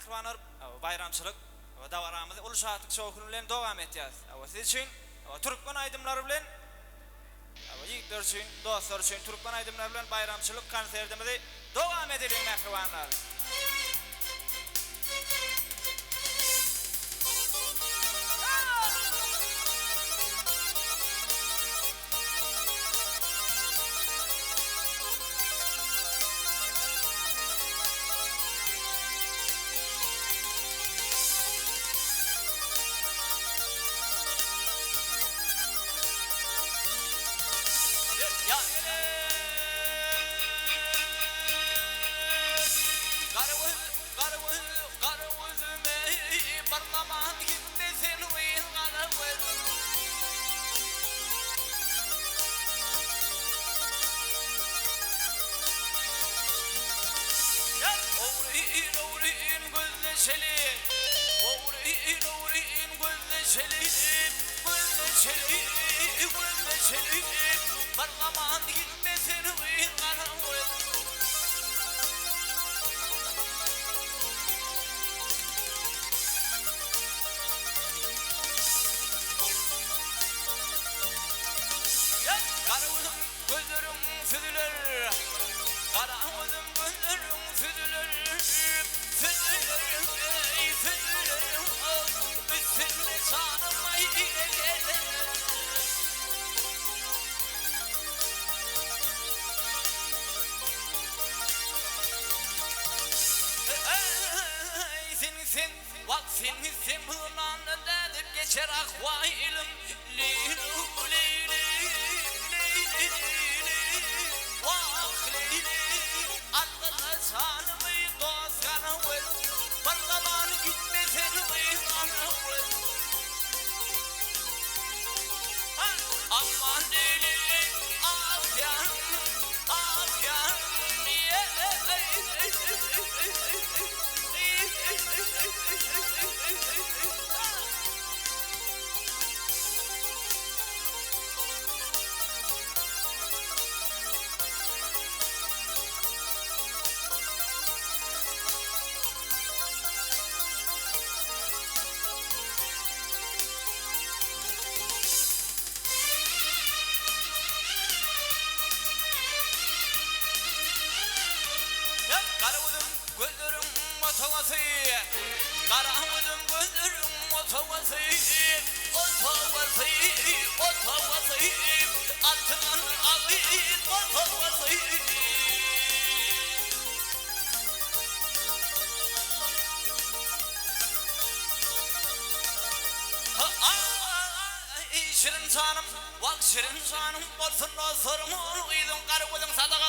mähribanlar, baýramçylyk dabaramyzy uly şatlyk şowhun bilen dowam etýäs. Siz üçin türkmen aýdymlary bilen ýigitler üçin, dostlar üçin türkmen aýdymlary bilen baýramçylyk konsertimizi dowam edeliň mähribanlar. Ogryn-ogryn gözleşeli, Ogryn-ogryn gözleşeli, Gözleşeli, gözleşeli, Bir zaman gitme sen gyz garagöz. Gara gözüm gözleriň süzüler, Gara gözüm gözleriň süzüler, Süzüler, eý, süzüler, Üstünde janym aý geler. Eý, sen, sen, wah, sen, sen pylany dädip geçer ahwaýlym, Leýli, leýli, leýli, leýli, wah, leýli, Aldylar janymy dost garagöz, Bir zaman gitme sen gyz garagöz. Aman leýli, ah ýarym, ah ýarym, Gara gözüm gözleriň otagasy Gara gözüm gözleriň otagasy Otagasy, otagasy Altyndan agyz otagasy. Aý, şirin janym, wah, şirin janym bolsun dostlarym, ol gyzyň gara gözüň sadaga.